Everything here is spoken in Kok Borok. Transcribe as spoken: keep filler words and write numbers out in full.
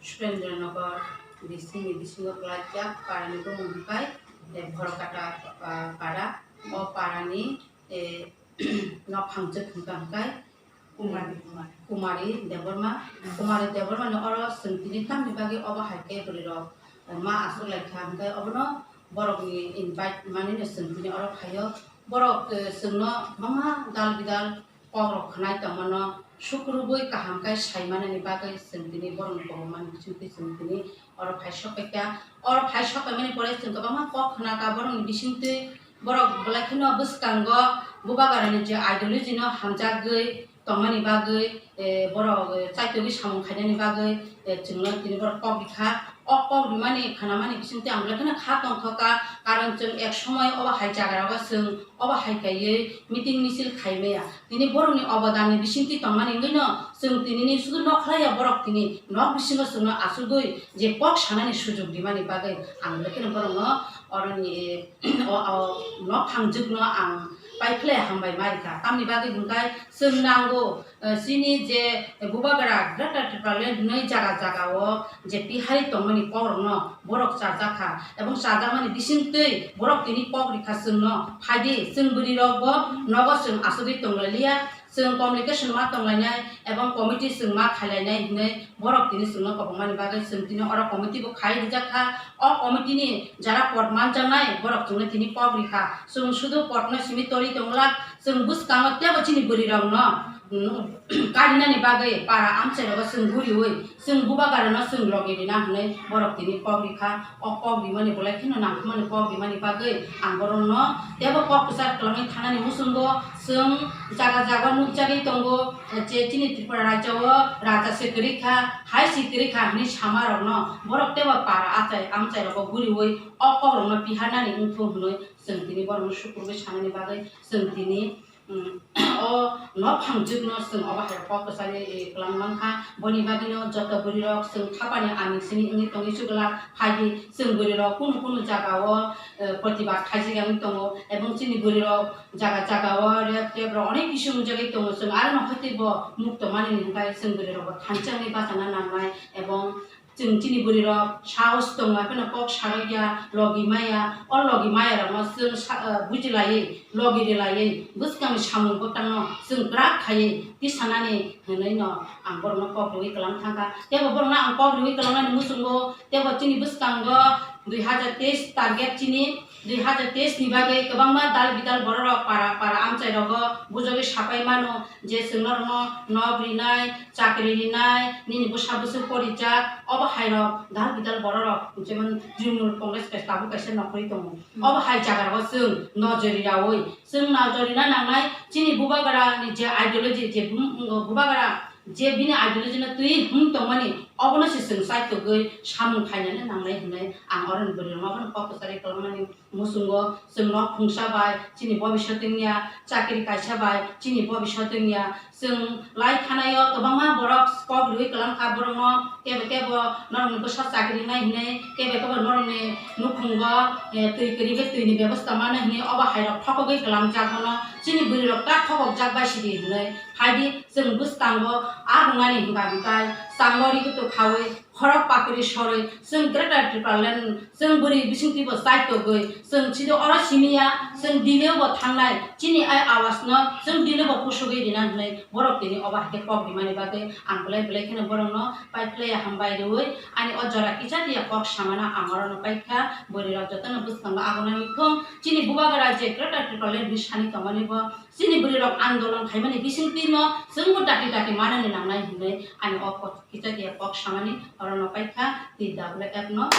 Surendra Nagar D C ni bisingo klaijak parani bumung hwnkhe, eh, Bhorokata, ah, para. O parani, eh, nok phangchwk hwnkha hwnkhe Kumari, Kumari. Kumari Debbarma. Hmm. Kumari Debbarma ni oro chwng tini tamni bagwi obo hai khe bwrwi rok, eh, ma aswk lai kha hwnkhe obono borokni invite manwi no chwng tini oro phaio. Borok, eh, chwngno kwbangma dal bidal kok rok khwnai tongmano sukrubwi kaham khe sai manani bagwi chwng tini borokno kobong mani bisingtwi chwng tini oro phai sok kha. Oro phai sok mani pore chwng kwbangma kok khna kha borokni bisingtwi, borok belai kheno bwskango Bubagrani je ideology no hamjagwi tongmani bagwi, eh, borok, eh, chaitogwi samung khainani bagwi, eh, chwngno tini borok kok rikha. O kok rimani khnamani bisingtwi ang belai kheno kha tongthok kha, karon chwng ek somoi obo hai jaga rogo chwng obo hai kaiwi meeting misil khai maya. Tini borokni obodanni bisingtwi tongmani wngwino chwng tinini sudu nokhlaiya borok tini nok bisingo chwngno achugwi je kok sanani sujok rimani bagwi ang belai kheno borokno oroni, o, o, nok phangjwkno ang paiphlai hambai ma rikha. Tamni bagwi hwnkhe chwng nango, eh, chini je Bubagra Greater Tipraland hwnwi jaga jagao je pihari tongmani kokrokno borok chajakha, ebong chajakmani bisingtwi borok tini kok rikha chwngno, phaidi chwng bwrwirokbo nogo chwng achugwi tonglailiya, chwng communication ma tonglainai ebong committee chwng ma khailainai hwnwi borok tini chwngno kobongmani bagwi chwng tini oro committee bo khai rijak kha. O committee ni jara pot manjaknai borok chwngno tini kok rikha. Chwng sudu potno simi tori tongla, chwng bwskango teibo chini bwrwirokno, mm, karinani bagwi para amchairogo chwng guriwi chwng Bubagrano chwng logi rina hwnwi borok tini kok rikha. O kok rimani belai kheno nangkukmani kok rimani bagwi ang borokno teibo kok kwchar kwlangwi thanani muchungo chwng jaga jaga nukjagwi tongo, je chini Tripura rajyo o raja se kwrwi kha, hai se kwrwi kha hwnwi sama rokno borok teibo para achai amchai rogo guriwi o kok rokno piharnani wngthung hwnwi chwng tini borokno sukurwi sanani bagwi chwng tini, mm, o nok phangjwkno chwng obo hai kok kwchari, eh, kwlang mankha. Boni bagwino joto bwrwirok chwng thapani aming simi wngwi tongwi chukla phaidi chwng bwrwirok kunu kunu jagao, eh, protibad khaijak wngwi tongo ebong chini bwrwirok jaga jagao rape tape rok onek kisi wngjagwi tongo. Chwng aro no hwtwi bo mukto manini hwnkhe chwng bwrwirokbo thansa wngwi bachana nangnai ebong chwng chini bwrwirok sahos tongo, hapheno kok sarokya, logi maya, o logi mayarokno chwng sa-, eh, bujilaiwi, logi rilaiwi, bwskangni samung bwtangno chwng kwrak khaiwi tisanani hwnwi no ang borokno kok riwi kwlang thangkha. Teibo borokno ang kok riwi kwlangnani muchungo, teibo chini bwskango dui hazar teis target chini dui hazar teis ni bagwi kwbangma dal bidal bororok para para amchai rogo bujogwi sapai mano je chwng norokno nok rinai, chakri rinai, nini bwsa bwswk porijak, obo hai rok dal bidal bororok jemon Trinamool Congress bai tabuk kaisa nokhorwi tongo. Hmm. Obo hai jaga rogo chwng nojori raui chwng nojori na nangnai chini Bubagra ni je ideology je bum-, Bubagra je bini ideology no twi hum tongmani obono se chwng chaitogwi samung khainani nangnai hwnwi ang oroni bwrwirokno obono kok kwchari kwlangmani muchungo chwng nok phungsa bai chini bobiswt wngya, chakri kaisa bai chini bobiswt wngya, chwng lai thanaio kwbangma borok kok riwi kwlang kha borokno, kebo kebo norokni bwsa chakri nai hwnwi, kebo kebo norokni nukhungo, eh, twi kwrwi khe twini bebosta manai hwnwi obo hai rok thokogwi kwlangjak bono chini bwrwi rok ta thokokjak bai sidi hwnwi. Phaidi chwng bwskango a rwngnani hwnka hwnkhe chango ri kutuk khaui khorok pakri sorwi chwng Greater Tipraland chwng bwrwi bisingtwibo chaitogwi chwng sido oro simiya chwng Delhi-o bo thangnai chini ai awasno chwng Delhi-o bo kusugwi rina hwnwi borok tini obo hai khe kok rimani bagwi ang belai belai kheno borokno paiphlaiya hambai rwui ani o jora kicha tiya kok samano ang orono paikha. Bwrwi rok jotono bwskango agonani thung chini Bubagra je Greater Tipraland hwnwi sani tongmani bo chini bwrwi rok andolon khaimani bisingtwino chwngbo dati dati manani nangnai hwnwi ani o kok kicha tiya kok samani orono paikha, T W F no.